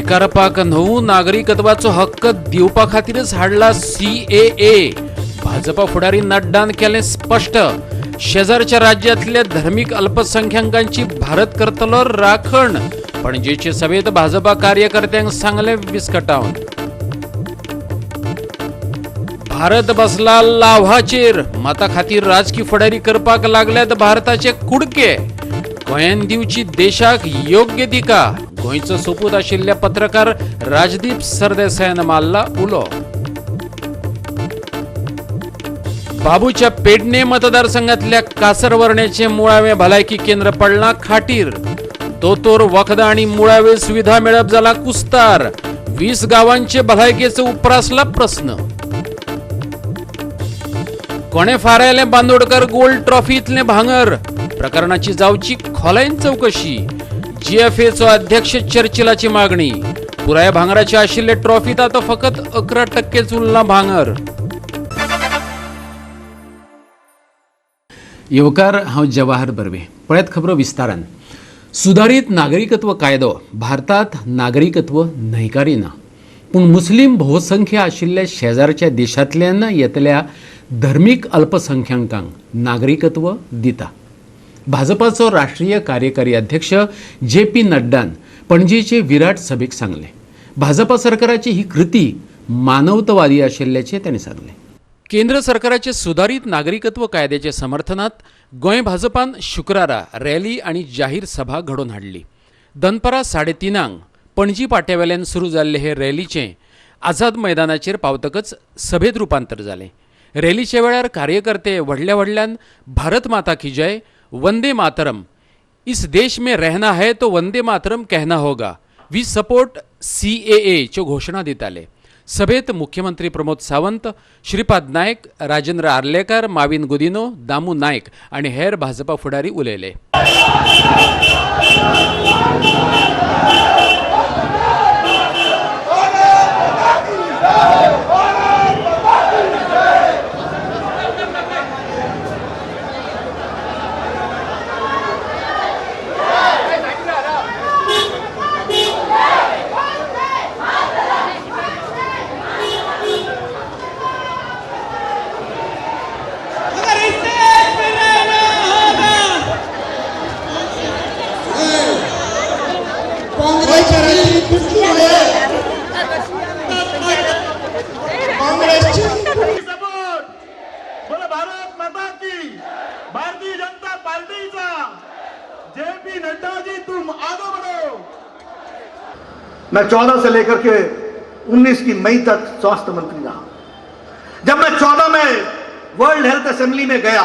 न्हयकारपाक न्हू नागरिकत्वाचो हक्क दिवपा खातीरच हाडला सीएए. भाजपा फुडारी नड्डान केलें स्पश्ट. शेजारच्या राज्यांतल्या धर्मीक अल्पसंख्याकांची भारत करतलो राखण. पणजेचे सभेत भाजपा कार्यकर्त्यांक सांगलें विस्कटावन. भारत बसला लाभाचेर, मता खातीर राजकी फुडारी करपाक लागल्यात भारताचे कुडके. गोंयान दिवची देशाक योग्य दिका. गोंयचो सोपूत आशिल्ल्या पत्रकार राजदीप सरदेसायान मारला उलो. बाबूच्या पेडणे मतदारसंघातल्या कासरवर्ण्याचे मुळावे भलायकी केंद्र पडलां खाटीर. दोतोर वखदां आनी मुळावे सुविधा मेळप जाला कुस्तार. 20 गावांचे भलायकेचो उप्रासला प्रस्न. कोणे फारायलें बांदोडकर गोल्ड ट्रॉफीतलें भांगर? प्रकरणाची जावची खोलायेन चवकशी. जीएफएचो अध्यक्ष चर्चिलाची मागणी. पुराय भांगराचे आशिल्ले ट्रॉफीत आतां फकत 11% उरलां भांगर. येवकार, हांव जवाहर बर्वे. पळयात खबरो विस्तारान. सुदारीत नागरिकत्व कायदो भारतात नागरिकत्व न्हयकारिना, पूण मुस्लीम भोवसंख्य आशिल्ल्या शेजारच्या देशांतल्यान येतल्या धर्मीक अल्पसंख्याकांक नागरिकत्व दिता. भाजपाचो राष्ट्रीय कार्यकारी अध्यक्ष जे पी नड्डान पणजेचे विराट सभेक सांगलें. भाजपा सरकाराची ही कृती मानवतावादी आशिल्ल्याचें तांणी सांगलें. केंद्र सरकाराचे सुदारीत नागरिकत्व कायद्याच्या समर्थनात गोंय भाजपान शुक्रारा रॅली आनी जाहीर सभा घडोवन हाडली. दनपरां 3:30 पणजी पाट्यावेल्यान सुरू जाल्ले हे रॅलीचें आझाद मैदानाचेर पावतकच सभेत रुपांतर जालें. रॅलीच्या वेळार कार्यकर्ते व्हडल्या व्हडल्यान भारत माता की जय, वंदे मातरम, इस देश में रहना है तो वंदे मातरम कहना होगा, we support CAA च्यो घोशणा दिताले. सभेत मुख्यमंत्री प्रमोद सावंत, श्रीपाद नायक, राजेंद्र आर्लेकर, माविन गुदिनो, दामू नायक आनी हेर भाजपा फुडारी उलयले. अगर इस देश में रहना होगा। काँग्रेसची काँग्रेसची सपोर्ट. बोलो भारत माता की. भारतीय जनता पार्टीचा जेपी नड्डा जी, तुम आगे बढ़ो. मैं 14 से लेकर के 19 की मई तक स्वास्थ्य मंत्री रहा। जब मैं 14 में वर्ल्ड हेल्थ असेंबली में गया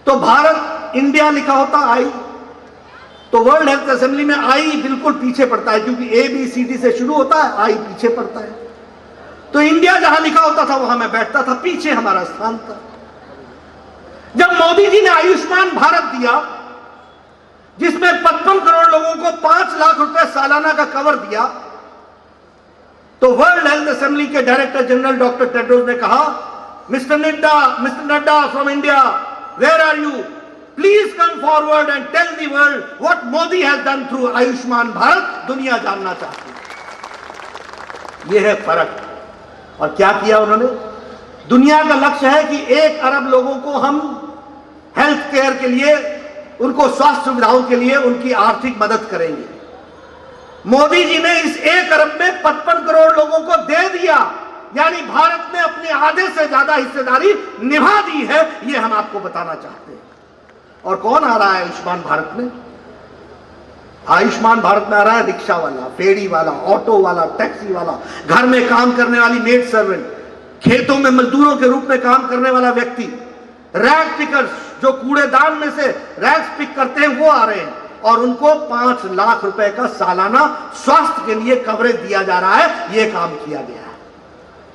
तो भारत इंडिया लिखा होता आई, तो वर्ल्ड हेल्थ असेंबली में आई बिल्कुल पीछे पड़ता है, क्योंकि ए बी सी डी से शुरू होता है, आई पीछे पड़ता है। तो इंडिया जहां लिखा होता था वहां मैं बैठता था, पीछे हमारा स्थान था। जब मोदी जी ने आयुष्मान भारत दिया, जिसमें 55 करोड़ लोगों को 5 लाख रुपए सालाना का कवर दिया, तो world health assembly K director general doctor Tedros ने कहा, Mister Nadda, Mister Nadda from India, where are you? Please come forward and tell the world what Modi has done through Ayushman Bharat. दुनिया जानना चाहती है। यह है फर्क। और क्या किया उन्होंने? दुनिया का लक्ष्य है कि 1 अरब लोगों को हम हेल्थ केयर के लिए, उनको स्वास्थ्य सुविधाओं के लिए उनकी आर्थिक मदद करेंगे। मोदी जी ने इस 1 अरब में 55 करोड़ लोगों को दे दिया, यानी भारत ने अपनी आधे से ज्यादा हिस्सेदारी निभा दी है, ये हम आपको बताना चाहते हैं। और कौन आ रहा है आयुष्मान भारत में? आयुष्मान भारत में आ रहा है रिक्शा वाला, फेरी वाला, ऑटो वाला, टैक्सी वाला, घर में काम करने वाली मेड सर्वेंट, खेतों में मजदूरों के रूप में काम करने वाला व्यक्ति, रैग पिकर्स जो कूड़ेदान में से रैग्स पिक करते हैं वो आ रहे हैं और उनको 5 लाख रुपए का सालाना स्वास्थ्य के लिए कवरेज दिया जा रहा है। यह काम किया गया है।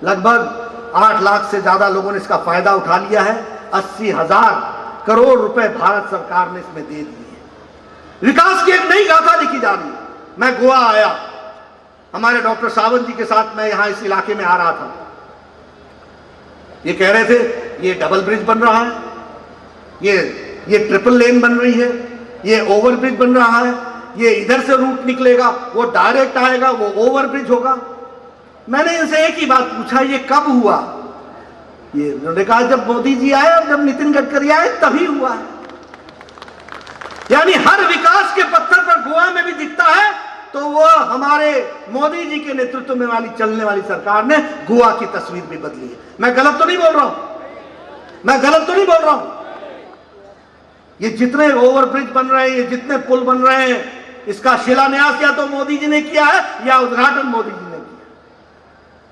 लगभग 8 लाख से ज्यादा लोगों ने इसका फायदा उठा लिया है। 80,000 करोड़ रुपए भारत सरकार ने इसमें दे दिए हैं। विकास की एक नई गाथा लिखी जा रही है। मैं गोवा आया, हमारे डॉक्टर सावंत जी के साथ मैं यहां इस इलाके में आ रहा था। ये कह रहे थे ये डबल ब्रिज बन रहा है, ये ट्रिपल लेन बन रही है, ये ओवर ब्रिज बन रहा है। ये इधर से रूट निकलेगा, वो डायरेक्ट आएगा, वो ओवरब्रिज होगा। मैंने इनसे एक ही बात पूछा, ये कब हुआ? ये उन्होंने कहा जब मोदी जी आए और जब नितिन गडकरी आए तभी हुआ है। यानी हर विकास के पत्थर पर गोवा में भी दिखता है, तो वो हमारे मोदी जी के नेतृत्व में वाली चलने वाली सरकार ने गोवा की तस्वीर भी बदली है। मैं गलत तो नहीं बोल रहा हूं? मैं गलत तो नहीं बोल रहा हूं? ये जितने ओवरब्रिज बन रहे हैं, ये जितने पुल बन रहे हैं, इसका शिलान्यास या तो मोदी जी ने किया है या उद्घाटन मोदी जी ने किया,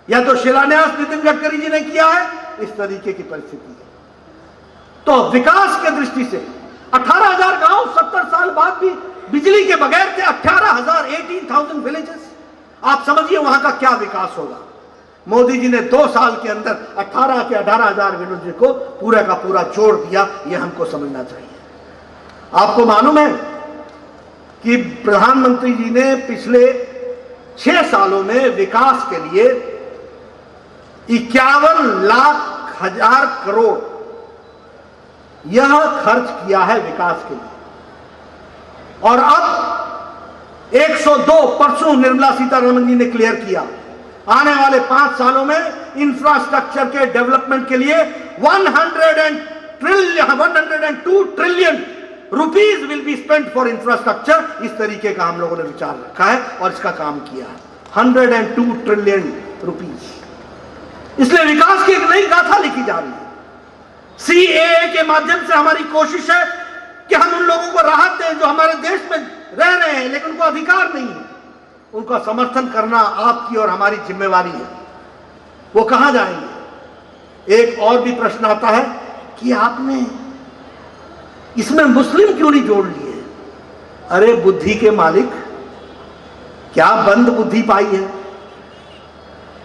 या तो शिलान्यास नितिन गडकरी जी ने किया है। इस तरीके की परिस्थिति है। तो विकास के दृष्टि से 18,000 गांव 70 साल बाद भी बिजली के बगैर थे। 18,000, 18,000 विलेजेस। आप समझिए वहां का क्या विकास होगा। मोदी जी ने 2 साल के अंदर 18 के 18,000 विलेज को पूरा का पूरा जोड़ दिया। यह हमको समझना चाहिए। आपको मालूम है कि प्रधानमंत्री जी ने पिछले 6 सालों में विकास के लिए 51,00,000 करोड़ यह खर्च किया है विकास के लिए। और अब 102 परसों निर्मला सीतारमन जी ने क्लियर किया, आने वाले 5 सालों में इंफ्रास्ट्रक्चर के डेवलपमेंट के लिए 102 trillion rupees will be spent for infrastructure. इस तरीके का हम लोगों ने विचार रखा है और इसका काम किया है। 102 ट्रिलियन रुपीज। इसलिए विकास की एक नई गाथा लिखी जा रही है। सीएए के माध्यम से हमारी कोशिश है कि हम उन लोगों को राहत दें जो हमारे देश में रह रहे हैं लेकिन उनको अधिकार नहीं है। उनका समर्थन करना आपकी और हमारी जिम्मेवारी है। वो कहां जाएंगे? एक और भी प्रश्न आता है कि आपने इसमें मुस्लिम क्यों नहीं जोड़ लिए? अरे बुद्धि के मालिक, क्या बंद बुद्धि पाई है?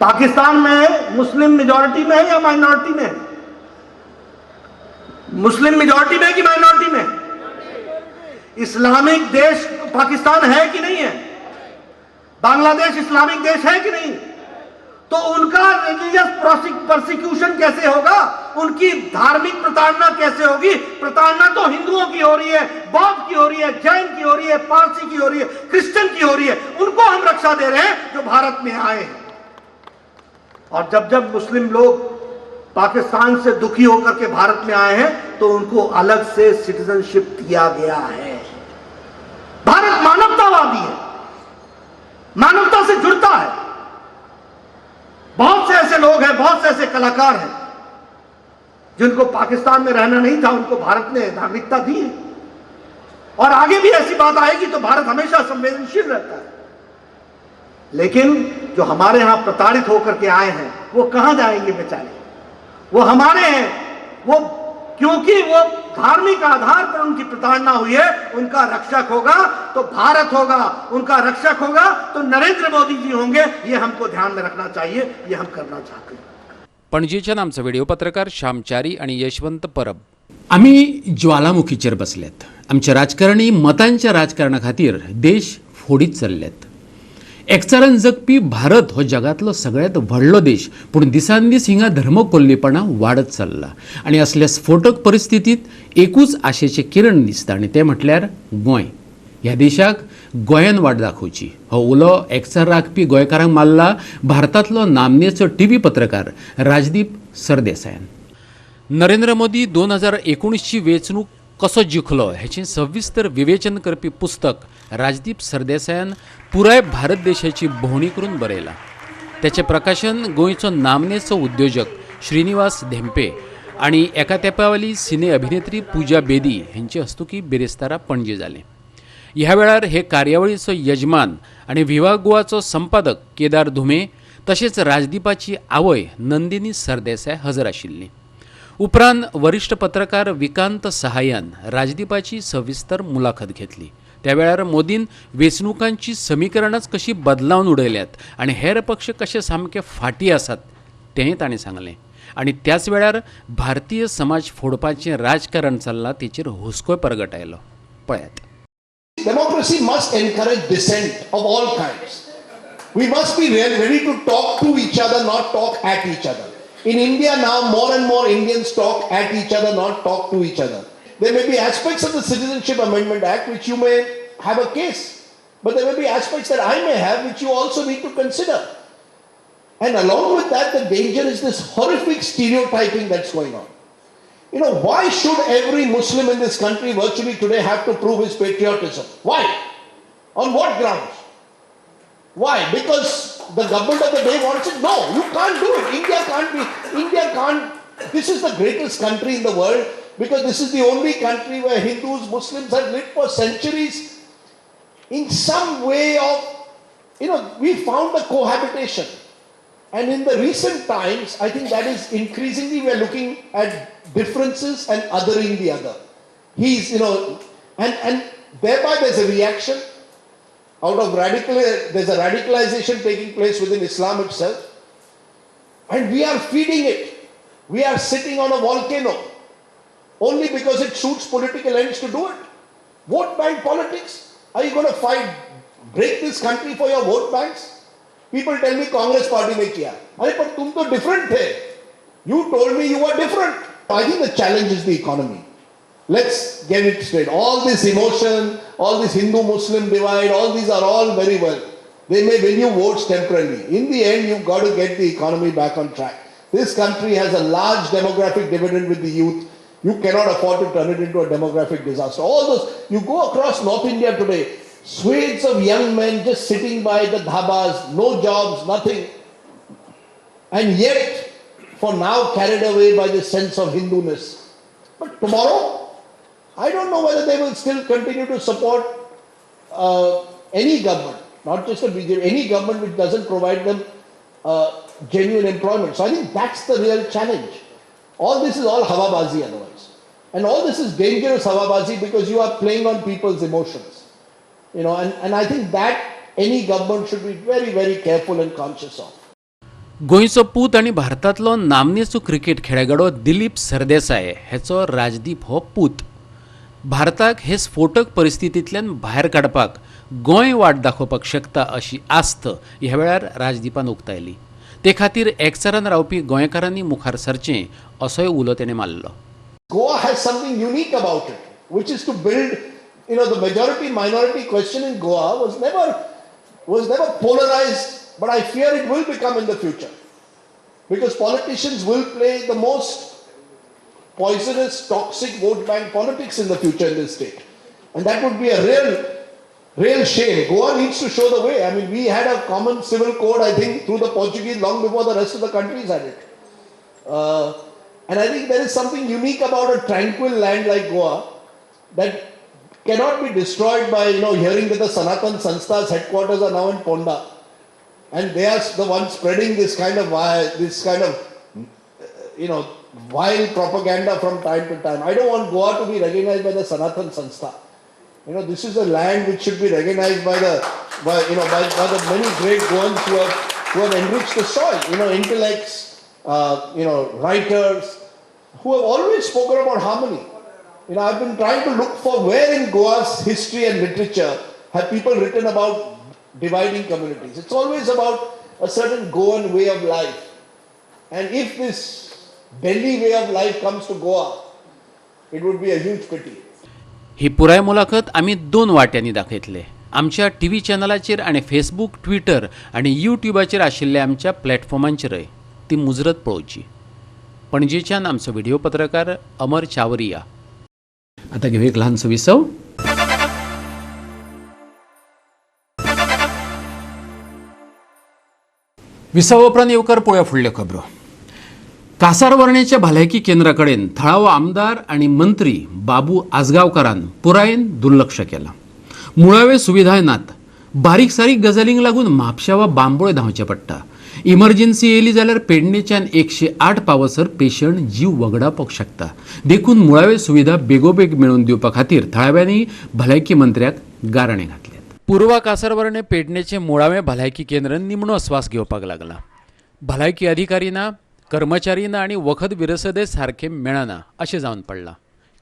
पाकिस्तान में मुस्लिम मेजॉरिटी में है या माइनॉरिटी में है? मुस्लिम मेजॉरिटी में कि माइनॉरिटी में? इस्लामिक देश पाकिस्तान है कि नहीं है? बांग्लादेश इस्लामिक देश है कि नहीं? तो उनका रिलीजियस प्रोसिक्यूशन कैसे होगा? उनकी धार्मिक प्रताड़ना कैसे होगी? प्रताड़ना तो हिंदुओं की हो रही है, बौद्ध की हो रही है, जैन की हो रही है, पारसी की हो रही है, क्रिश्चियन की हो रही है। उनको हम रक्षा दे रहे हैं जो भारत में आए हैं। और जब जब मुस्लिम लोग पाकिस्तान से दुखी होकर के भारत में आए हैं तो उनको अलग से सिटीजनशिप दिया गया है। भारत मानवतावादी है, मानवता से जुड़ता है। बहुत से ऐसे लोग हैं, बहुत से ऐसे कलाकार हैं जिनको पाकिस्तान में रहना नहीं था, उनको भारत ने नागरिकता दी है। और आगे भी ऐसी बात आएगी तो भारत हमेशा संवेदनशील रहता है। लेकिन जो हमारे यहां प्रताड़ित होकर के आए हैं वो कहां जाएंगे बेचारे? वो हमारे हैं, वो क्योंकि वो धार्मिक आधार पर उनकी प्रताड़ना हुई है। उनका रक्षक होगा तो भारत होगा, उनका रक्षक होगा तो नरेंद्र मोदी जी होंगे। ये हमको ध्यान में रखना चाहिए, ये हम करना चाहते हैं। पणजेच्यान आमचो व्हिडिओ पत्रकार श्यामचारी आनी यशवंत परब। आमी ज्वालामुखीचेर बसल्यात। आमचे राजकारणी मतांच्या राजकारणा खातीर देश फोडीत चल्ल्यात। एकचारान जगपी भारत हो जगांतलो सगळ्यांत व्हडलो देश, पूण दिसान दीस हिंगा धर्मकोल्लीपणा वाडत चल्ला आनी असल्या स्फोटक परिस्थितींत एकूच आशेचें किरण दिसता आनी तें म्हटल्यार गोंय। ह्या देशाक गोंयान वाट दाखोवची हो उलो एकचार राखपी गोंयकारांक मारला भारतांतलो नामनेचो टीव्ही पत्रकार राजदीप सरदेसायान। नरेंद्र मोदी 2019ची वेंचणूक कसो जिखलो हेचें सविस्तर विवेचन करपी पुस्तक राजदीप सरदेसायान पुराय भारत देशाची भोंवडी करून बरयलां। तेचें प्रकाशन गोंयचो नामनेचो उद्योजक श्रीनिवास धेंपे आनी एका तेंपावेली सिने अभिनेत्री पुजा बेदी हेंचे हस्तुकी बिरेस्तारा पणजे जालें। ह्या वेळार हे कार्यावळीचो यजमान आनी विवा गोवाचो संपादक केदार धुमे तशेंच राजदीपाची आवय नंदिनी सरदेसाय हजर आशिल्ली। उपरांत वरिश्ठ पत्रकार विकांत सहायान राजदीपाची सविस्तर मुलाखत घेतली। त्या वेळार मोदीन वेंचणुकांची समीकरणाच कशी बदलावन उडयल्यात आनी हेर पक्ष कशे सामके फाटीं आसात तेंय ताणें सांगलें आनी त्याच वेळार भारतीय समाज फोडपाचें राजकारण चल्लां तेचेर हुस्कोय परगटायलो। पळयात। Democracy must encourage dissent of all kinds. We must be ready to talk to each other, not talk at each other. In India now, more and more Indians talk at each other, not talk to each other. There may be aspects of the Citizenship Amendment Act which you may have a case. But there may be aspects that I may have which you also need to consider. And along with that, the danger is this horrific stereotyping that's going on. You know, why should every Muslim in this country virtually today have to prove his patriotism? Why? On what grounds? Why? Because the government of the day wants it? No, you can't do it. India can't. This is the greatest country in the world because this is the only country where Hindus, Muslims have lived for centuries in some way of, you know, we found a cohabitation. And in the recent times, I think that is increasingly we are looking at differences and othering the other. He's, you know, and thereby there's a reaction. Out of radical, there's a radicalization taking place within Islam itself. And we are feeding it. We are sitting on a volcano only because it suits political ends to do it. Vote bank politics. Are you going to fight, break this country for your vote banks? People tell me Congress party ne kiya. Arey, but tum to different the. You told me you were different. I think the challenge is the economy. Let's get it straight. All this emotion, all this Hindu-Muslim divide, all these are all very well. They may win you votes temporarily. In the end, you've got to get the economy back on track. This country has a large demographic dividend with the youth. You cannot afford to turn it into a demographic disaster. All those, you go across North India today, swathes of young men just sitting by the dhabas, no jobs, nothing. And yet, for now carried away by the sense of Hinduness. But tomorrow, I don't know whether they will still continue to support any government, not just the BJP, any government which doesn't provide them genuine employment. So I think that's the real challenge. All this is all hawabazi otherwise. And all this is dangerous hawabazi because you are playing on people's emotions. You know, and I think that any government should be very, very careful and conscious of. गोंयचो पूत आनी भारतांतलो नामनेचो cricket खेळगडो दिलीप सरदेसाय हेचो राजदीप हो पूत. भारताक हे स्फोटक परिस्थितींतल्यान भायर काडपाक गोंय वाट दाखोवपाक शकता अशी आस्त ह्या वेळार राजदीपान उक्तायली. ते खातीर एकचारान रावपी गोंयकारांनी मुखार सरचें असोय उलो तेणें मारलो. Goa has something unique about it, which is to build, you know, the majority minority question in Goa was never polarized, but I fear it will become in the future. Because politicians will play the most poisonous, toxic vote bank politics in the future in this state. And that would be a real shame. Goa needs to show the way. I mean, we had a common civil code, I think, through the Portuguese long before the rest of the countries had it. And I think there is something unique about a tranquil land like Goa that cannot be destroyed by, you know, hearing that the Sanatan Sanstha's headquarters are now in Ponda. And they are the ones spreading this kind of, you know, vile propaganda from time to time. I don't want Goa to be recognized by the Sanatan Sanstha. You know, this is a land which should be recognized by the many great Goans who have enriched the soil. You know, intellects, you know, writers who have always spoken about harmony. You know, I've been trying to look for where in Goa's history and literature have people written about dividing communities. It's always about a certain Goan way of life. And if this Delhi way of life comes to Goa, it would be a huge pity. ही पुराय मुलाखत आमी दोन वाट्यांनी दाखयतले. आमच्या T V चॅनलाचेर आनी Facebook, Twitter आनी यूट्यूबाचेर आशिल्ल्या आमच्या प्लॅटफॉर्मांचेरय ती मुजरत पळोवची. पणजेच्यान आमचो व्हिडिओ पत्रकार अमर चावरिया. आतां घेवया एक ल्हानसो विसव. विसवा उपरांत येवकार पळोवया फुडल्यो खबरो. कासारवर्णेच्या भलायकी केंद्रा कडेन थळावो आमदार आनी मंत्री बाबू आजगांवकारान पुरायेन दुर्लक्ष केलां. मुळाव्यो सुविधाय नात. बारीक सारीक गजालींक लागून म्हापशा वा बांबोळे धांवचें पडटा. इमर्जन्सी येयली जाल्यार पेडणेच्यान 108 पावसर पेशंट जीव वगडावपाक शकता. देखून मुळाव्यो सुविधा बेगोबेग मेळोवन दिवपा खातीर थळाव्यांनी भलायकी मंत्र्याक गाराणें घातलें. पूर्वा कासारवर्णे पेडणेचें मुळावें भलायकी केंद्र निमणो स्वास घेवपाक लागला. भलायकी अधिकारी ना, कर्मचारी ना आनी वखद विरसदे सारकें मेळना अशें जावन पडलां.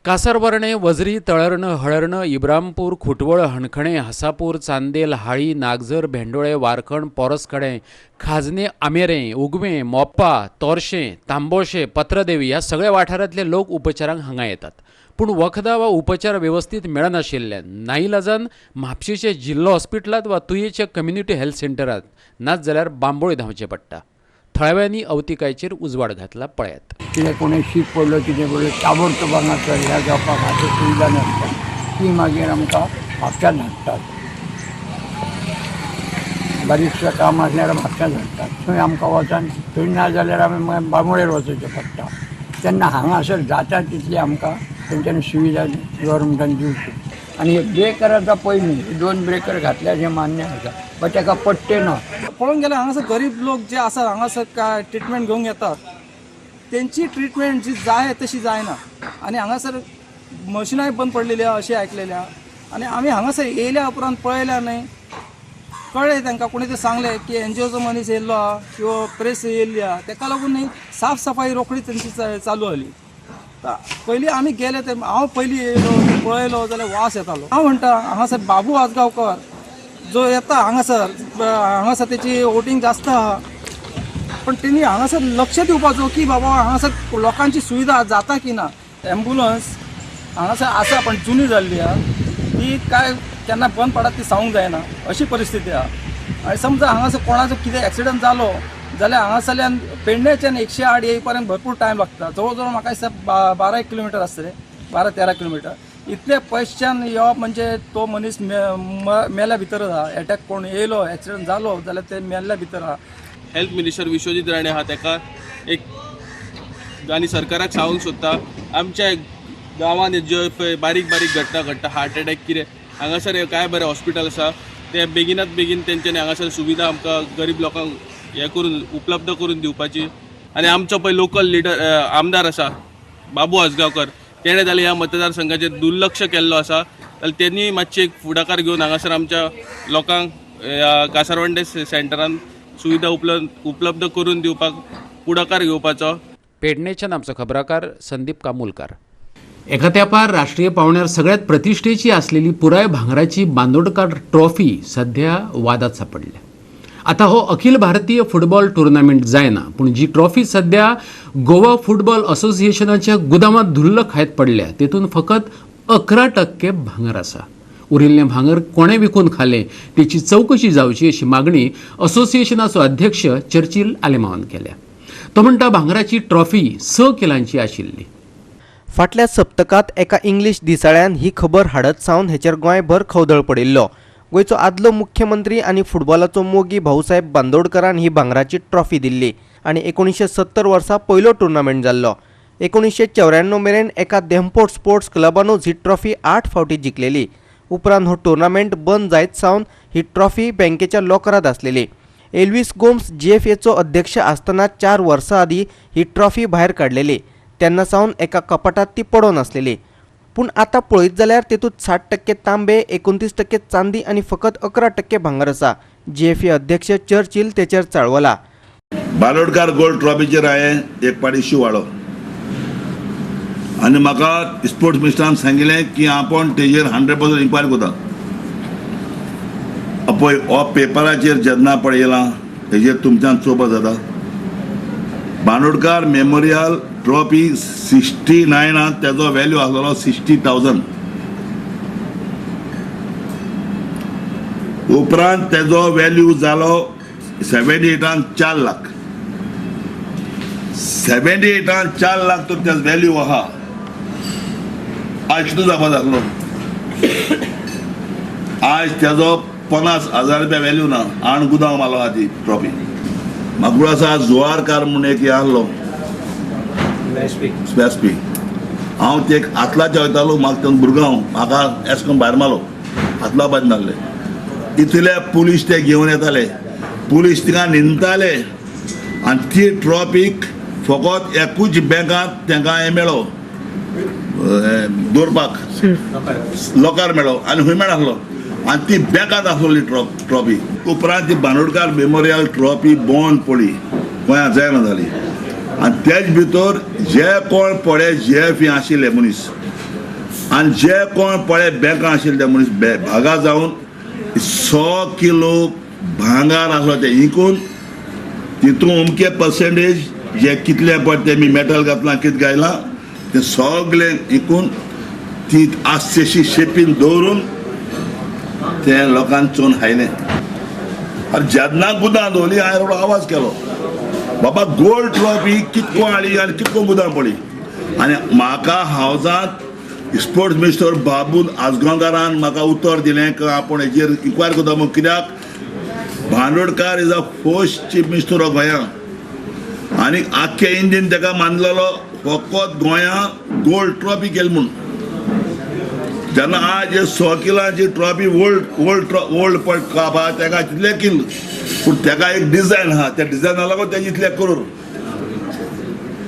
कासारवर्णे, वजरी, तळर्ण, हळर्ण, इब्रामपूर, खुटवळ, हणखणे, हसापूर, चांदेल, हाळी, नागझर, भेंडोळे, वारखण, पोरसकडे, खाजने, आमेरे, उगवें, मोपा, तोरशें, तांबोशे, पत्रदेवी ह्या सगळ्या वाठारांतले लोक उपचारांक हांगा येतात. पूण वखदां वा उपचार वेवस्थीत मेळनाशिल्ल्यान नाईलाजान म्हापशेचे जिल्लो हॉस्पिटलांत वा तुयेच्या कम्युनिटी हेल्थ सेंटरांत नाच जाल्यार बांबोळे धांवचें पडटा. थळाव्यांनी अवतिकायचेर उजवाड घातला, पळयात. कितें कोणूय शीक पडलो, कितें पडलो, ताबडतोब हांगासर ह्या जावपाक हाचो सुविधा नासता, ती मागीर आमकां म्हापश्यांत धाडटात. बारीकशें काम आसल्यार म्हापश्यांत धाडटात, थंय आमकां वचून थंय ना जाल्यार आमी मागीर बांबोळेर वचचें पडटा. तेन्ना हांगासर जाता तितली आमकां तेंच्यांनी सुविधा गव्हर्मेंटान दिवची. आनी हे ब्रेकराचा पयलीं 2 ब्रेकर घातल्यार हें मान्य आसा, बट ताका पट्टे ना. पळोवंक गेल्यार हांगासर गरीब लोक जे आसात हांगासर काय ट्रिटमेंट घेवंक येतात तेंची ट्रिटमेंट जी जाय तशी जायना. आनी हांगासर मशिनांय बंद पडलेली आहा अशें आयकलेलें आहा. आनी आमी हांगासर येयल्या उपरांत पळयल्या न्हय, कळ्ळें तांकां कोणी तरी सांगलें की एनजीओचो मनीस येयल्लो आहा किंवा प्रेस येयल्ली आहा, तेका लागून न्ही साफ सफाई रोखडी तेंची चालू जाली. पयलीं आमी गेले ते हांव पयलीं येयलो पळयलो जाल्यार वास येतालो. हांव म्हणटा हांगासर बाबू आजगांवकर जो येता हांगासर, हांगासर तेची वोटींग जास्त आहा, पण तेणी हांगासर लक्ष दिवपाचो की बाबा हांगासर लोकांची सुविधा जाता की ना. एम्बुलन्स हांगासर आसा पण जुनी जाल्ली आहा, ती काय केन्ना बंद पडत ती सांगूंक जायना अशी परिस्थिती आहा. आनी समजा हांगासर कोणाचो कितें एक्सिडंट जालो जाल्यार हांगासरल्यान पेडण्याच्यान 108 येईपर्यंत भरपूर टायम लागता. जवळ जवळ म्हाका दिसता 12 किलोमिटर आसतलें, 12-13 किलोमिटर. इतले पयसच्यान येवप म्हणजे तो मनीस मेल्या भितर आहा. एटॅक कोण येयलो एक्सिडंट जालो जाल्यार ते मेल्ल्या भितर आहा. हेल्थ मिनिस्टर विश्वजीत राणे आहा ताका एक आनी सरकाराक सांगूंक सोदता, आमच्या गांवांत ज्यो पळय बारीक बारीक घटना घडटा, हार्ट एटॅक कितें, हांगासर कांय बरें हॉस्पिटल आसा ते बेगिनात बेगीन तेंच्यांनी हांगासर सुविधा आमकां गरीब लोकांक हें करून उपलब्ध करून दिवपाची. आनी आमचो पळय लोकल लिडर आमदार आसा बाबू आजगांवकर, तेणें जाल्यार ह्या मतदारसंघाचेर दुर्लक्ष केल्लो आसा, जाल्यार तेणी मातशी एक फुडाकार घेवन हांगासर आमच्या लोकांक ह्या कासारवंडे सेंटरान सुविधा उपलब्ध करून दिवपाक फुडाकार घेवपाचो. पेडणेच्यान आमचो खबराकार संदीप कामुलकार. एका तेंपार राष्ट्रीय पावंड्यार सगळ्यात प्रतिष्ठेची आसलेली पुराय भांगराची बांदोडकार ट्रॉफी सध्या वादात सापडल्या. आतां हो अखिल भारतीय फुटबॉल टुर्नामेंट जायना, पूण जी ट्रॉफी सध्या गोवा फुटबॉल असोसिएशनाच्या गुदामांत धुल्ल खायत पडल्या तेतून फकत 11% भांगर आसा. उरिल्लें भांगर कोणें विकून खालें तेची चवकशी जावची अशी मागणी असोसिएशनाचो अध्यक्ष चर्चिल आलेमावान केल्या. तो म्हणटा भांगराची ट्रॉफी 6 किलांची आशिल्ली. फाटल्या सप्तकांत एका इंग्लीश दिसाळ्यान ही खबर हाडत सावन हेचेर गोंयभर खवदळ पडिल्लो. गोंयचो आदलो मुख्यमंत्री आनी फुटबॉलाचो मोगी भाऊसाहेब बांदोडकरान ही भांगराची ट्रॉफी दिल्ली आनी 1970 वर्सा पयलो टुर्नामेंट जाल्लो. 1994 मेरेन एका देमपोर्ट स्पोर्ट्स क्लबानूच ही ट्रॉफी 8 फावटी जिखलेली. उपरांत हो टुर्नामेंट बंद जायत सावन ही ट्रॉफी बँकेच्या लॉकरांत आसलेली. एल्विस गोम्स जीएफएचो अध्यक्ष आसतना 4 वर्सां आदीं ही ट्रॉफी भायर काडलेली. तेन्ना सावन एका कपाटात ती पडोन आसलेली. पूण आतां पळयत जाल्यार तेतूंत 60% तांबे, 29% चांदी आनी फकत 11% भांगर आसा. जीएफए अध्यक्ष चर्चिल तेचेर चाळवला. बांदोडकार गोल्ड ट्रॉफीचेर हांवें एक पाटी इश्यू वाडो आनी म्हाका स्पोर्ट्स मिनिस्टरान सांगिल्लें की आपूण तेजेर 100% इन्क्वायरी करता. पळय हो पेपराचेर जेन्ना पळयलां तेजेर तुमच्यान चोवपा जाता. बांदोडकार मेमोरियल ट्रॉफी 69 तेजो व्हॅल्यू आसलेलो 60,000. उपरांत तेजो व्हॅल्यू जालो 78 4 लाख. 78 4 लाख तर तेजो व्हॅल्यू आहा. आयज कितें जावपा जातलो? आयज तेजो 50,000 रुपया व्हॅल्यू ना. आण गुदांव मारलो आहा ती ट्रॉफी. म्हाका आसा जुवारकार म्हूण एक आहलो स्पेस्पी. हांव ते आतलाच्या वयतालो, म्हाका तें भुरगांव म्हाका एस करून भायर मारलो, आतला भायर मारले. इतले पुलीस ते घेवन येताले, पुलीस तिका न्हिंदताले आनी ती ट्रॉफीक फकत एकूच बँकांत तांकां हें मेळो दवरपाक लॉकर मेळो आनी खंय मेळनासलो आनी ती बँकांत आसलोली ट्रॉफी. उपरांत ती बांदोडकार मेमोरियल ट्रॉफी बंद पडली, गोंयांत जायना जाली. आनी तेज भितर जे कोण पळय जे फी आशिल्ले मनीस आनी जे कोण पळय बँकां आशिल्ले ते मनीस भागा जावन 100 किलो भांगार आसलो ते इंकून तितून अमके पर्सेंटेज जे कितले पळय ते मी मेटल घातलां कितें घायलां ते सगळे इंकून ती आसशी शेपीन दवरून ते लोकांक चोवन खायलें. आनी जेन्ना गुदां दवरली हांवें रोडो आवाज केलो, बाबा गोल्ड ट्रॉफी कितको हाडली आनी कितको गुदां पडली. आनी म्हाका हावजांत स्पोर्ट्स मिनिस्टर बाबून आजगांवकारान म्हाका उतर दिलें की आपूण हेजेर इन्क्वायरी करता म्हूण. कित्याक Bandodkar is a first chief minister of गोंया आनी आख्खे इंडियन ताका मानलेलो फकत गोंया गोल्ड ट्रॉफी केली म्हूण. जेन्ना आज 100 किलांची ट्रॉफी ओल्ड ओल्ड ओल्ड पळय कापा ताका तितले किल, पूण ताका एक डिजायन आहा, त्या डिजायना लागून तेजे इतले करोड,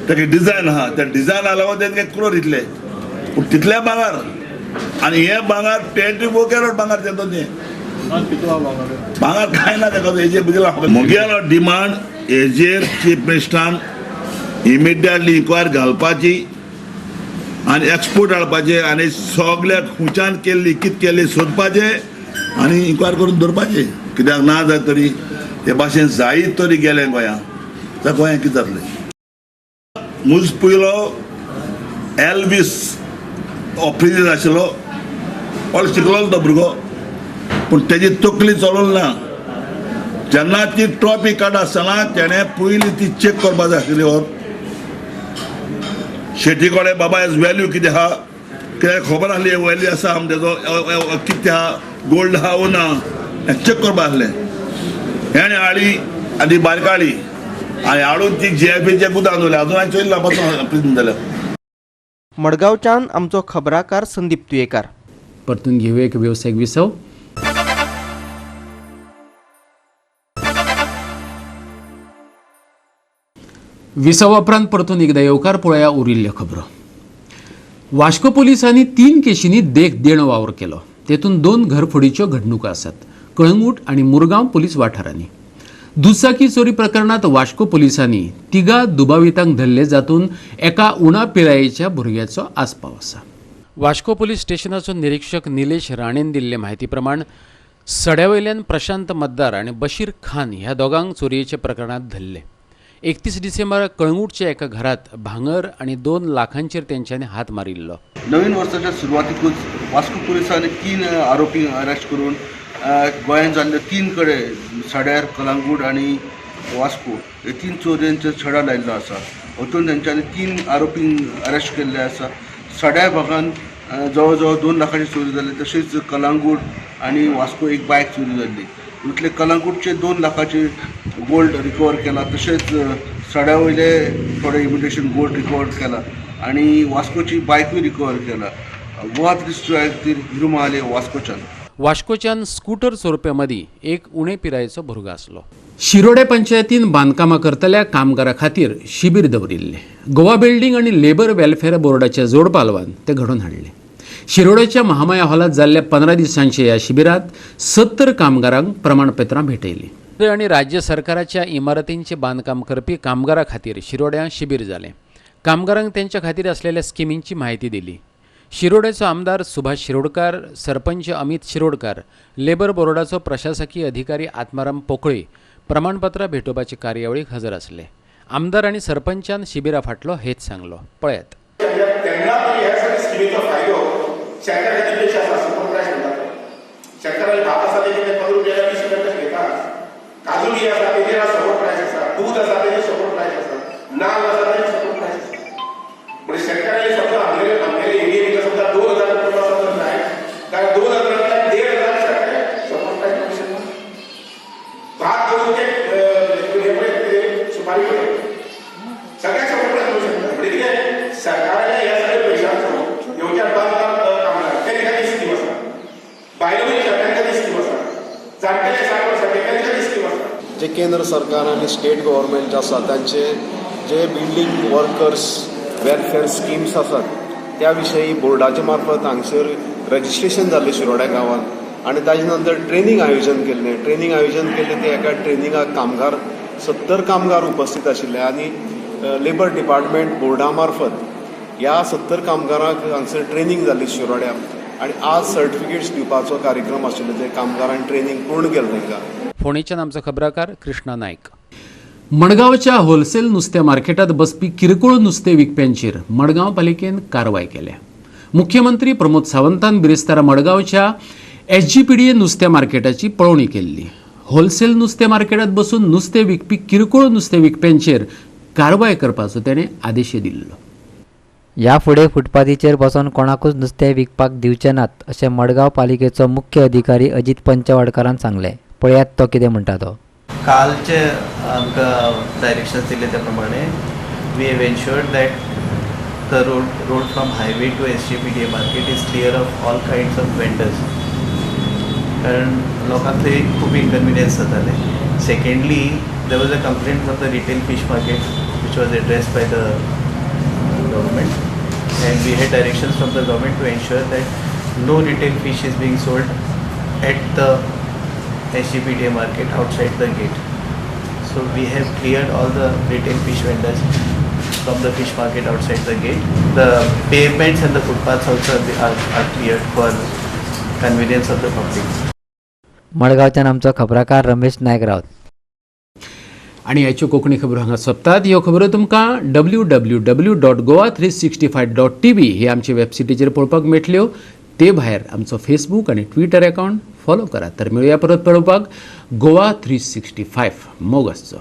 ताका डिजायन आहा, त्या डिजायना लागून तेजे करोड इतले, पूण तितले भांगार. आनी हे भांगार 24 कॅरेट भांगार तें तें भांगार कांय ना ताका हेजेर बुदिला. म्हगेलो डिमांड हेजेर चीफ मिनिस्टरान इमिडिएटली इन्क्वायरी घालपाची आनी एक्सपोर्ट हाडपाचे आनी सगल्याक खुंच्यान केल्ली कितें केल्ली सोदपाचें आनी इन्क्वायरी करून दवरपाचें. कित्याक ना जायत तरी हे भाशेन जायत तरी गेलें गोंया जाल्यार गोंयांत कितें जातलें. मुज पयलो एल्वीस ऑफिसर आशिल्लो, व्हडलो शिकलो तो भुरगो, पूण तेजी तकली चलोवंक ना. जेन्ना ती ट्रॉफी काडटा आसतना तेणें पयलीं ती चॅक करपा जाय आशिल्ली. हो शेटी कडेन बाबा हेज वॅल्यू कितें आहा, कित्याक खबर आसली वॅल्यू आसा आम तेजो कितें आहा, गोल्ड आहा वो ना हें चॅक करपा आसलें. हेणें हाडली आनी बारीक हाडली आनी हाडून ती जीएफीच्या गुदां दवरली. अजून हांवें चोयली ना पासून जाल्यार. मडगांवच्यान आमचो खबराकार संदीप तुयेकार. परतून घेवया एक वेवसायीक विसव. विसवा उपरांत परतून एकदा येवकार पळोवया उरिल्ल्यो खबरो. वास्को पोलिसांनी 3 केशींनी देख देणो वावर केलो. तेतून 2 घरफोडीच्यो घडणुको आसात कळंगूट आनी मुरगांव पोलीस वाठारांनी. दुचाकी चोरी प्रकरणात वास्को पोलिसांनी 3 दुबावितांक धरले, जातून एका उणा पिरायेच्या भुरग्याचो आस्पाव आसा. वास्को पोलीस स्टेशनाचो निरीक्षक निलेश राणेन दिल्ले म्हायती प्रमाण सड्या वयल्यान प्रशांत मतदार आनी बशीर खान ह्या दोगांक चोरयेच्या प्रकरणांत धरले. 31 डिसेंबराक कळंगूटच्या एका घरात भांगर आनी 2 लाखांचेर तेंच्यांनी हात मारिल्लो. नवीन वर्साच्या सुरवातीकूच वास्को पुलिसांनी 3 आरोपी अरेस्ट करून गोंयांत जाल्ले 3 कडेन सड्यार, कलांगूट आनी वास्को हे 3 चोरयांचेर छडा लायिल्लो आसा. हातूंत तेंच्यांनी 3 आरोपींक अरेस्ट केल्ले आसा. सड्या भागान जवळ जवळ 2 लाखाची चोरी जाली, तशीच कलांगूट आनी वास्को एक बायक चोरी जाल्ली. इतले कलांगूटचे 2 लाखाचे गोल्ड रिकवर केला, तशेंच सड्या वयले थोडे इमिटेशन गोल्ड रिकवर केला आनी वास्कोची बायकूय रिकवर केला. गोवा खातीर हिरू महाले, वास्कोच्यान. वास्कोच्यान स्कूटर चोरप्या मदीं एक उणे पिरायेचो भुरगो आसलो. शिरोडे पंचायतीन बांदकामां करतल्या कामगारां खातीर शिबीर दवरिल्लें. गोवा बिल्डींग आनी लेबर वेलफेअर बोर्डाच्या जोड पालवान तें घडोवन हाडलें. शिरोड्याच्या महामाया हॉलांत जाल्ल्या 15 दिसांच्या ह्या शिबिरांत 70 कामगारांक प्रमाणपत्रां भेटयलीं. आनी राज्य सरकाराच्या इमारतींचें बांदकाम करपी कामगारां खातीर शिरोड्यां शिबीर जालें. कामगारांक तेंच्या खातीर आसलेल्या स्किमींची म्हायती दिली. शिरोड्याचो आमदार सुभाष शिरोडकार, सरपंच अमित शिरोडकार, लेबर बोर्डाचो प्रशासकीय अधिकारी आत्माराम पोकळे प्रमाणपत्रां भेटोवपाचे कार्यावळीक हजर आसले. आमदार आनी सरपंचान शिबिरा फाटलो हेच सांगलो. पळयात. शेतकऱ्याला भात आसा तेजेर 15 रुपया 20 रुपया कशें घेता, काजू बी आसा तेजेर सपोर्ट प्रायस आसा, दूद आसा तेजेर सपोर्ट प्रायस आसा, नाल्ल आसा तेजेर सपोर्ट प्रायस आसा. म्हणजे शेतकऱ्याले समजा आमगेले आमगेले एरिये भितर समजा 2000 रुपया समजा जाय जाल्यार 2000 1500 शेतकऱ्याक सपोर्ट प्रायस मेळूंक शकता. भात घेवन ते सुपारी पळय सगळ्याक सपोर्ट प्रायस मेळूंक शकता. म्हणजे कितें सरकाराच्या ह्या सगळ्या पयशांचो येवच्या बांदकाम कामगार तेंच्या खातीर स्कीम आसा, बायलो मनशां तांकां खातीर स्कीम आसा, जाणटेले 60 वर्सां तांच्या खातीर स्कीम आसा. जे केंद्र सरकार आनी स्टेट गव्हर्मेंट आसा तांचे जे बिल्डींग वर्कर्स वेलफेअर स्किम्स आसात त्या विशयी बोर्डाच्या मार्फत हांगसर रजिस्ट्रेशन जाल्लें शिरोड्या गांवांत आनी ताजे नंतर ट्रेनींग आयोजन केल्लें. ट्रेनींग आयोजन केल्लें ते एका ट्रेनिंगाक कामगार 70 कामगार उपस्थित आशिल्ले आनी लेबर डिपार्टमेंट बोर्डा मार्फत ह्या 70 कामगारांक हांगसर ट्रेनींग जाल्ली शिरोड्या आनी आज सर्टिफिकेट्स दिवपाचो कार्यक्रम आशिल्लो, जे कामगारांनी ट्रेनींग पूर्ण केलें तांकां. फोंडेच्यान आमचो खबराकार कृष्णा नायक. मडगांवच्या होलसेल नुस्त्या मार्केटात बसपी किरकोळ नुस्तें विकप्यांचेर मडगांव पालिकेन कारवाय केल्या. मुख्यमंत्री प्रमोद सावंतान बिरेस्तारा मडगांवच्या एसजीपीडीए नुस्त्या मार्केटाची पळोवणी केल्ली. होलसेल नुस्तें मार्केटात बसून नुस्तें विकपी किरकोळ नुस्तें विकप्यांचेर कारवाय करपाचो ताणें आदेश दिल्लो. ह्या फुडें फुटपाथीचेर बसून कोणाकूच नुस्तें विकपाक दिवचे नात अशें मडगांव पालिकेचो मुख्य अधिकारी अजीत पंचवाडकारान सांगलें. पळयात तो कितें म्हणटा तो. कालचे आमकां डायरेक्शन्स दिले त्या प्रमाणे we have ensured that the road from highway to SGPDA market is clear of all kinds of vendors, कारण लोकांक थंय खूब इनकन्विनियन्स जातालें. Secondly, there was a complaint from the retail fish market, which was addressed by the government, and we had directions from the government to ensure that no retail fish is being sold at the SGPDA market outside the gate. So we have cleared all the retail fish vendors from the fish market outside the gate. The pavements and the footpaths also are cleared for convenience of the public. मडगांवच्यान आमचो खबराकार रमेश नायक रावत. आनी ह्याच्यो कोंकणी खबरो हांगा सोंपतात. ह्यो खबरो तुमकां www.goa365.tv ही आमचे वेबसायटीचेर पळोवपाक मेळटल्यो. ते भायर आमचो फेसबूक आनी ट्विटर अकावंट फॉलो करात. तर मेळुया परत पळोवपाक गोवा 365. मोग आसचो.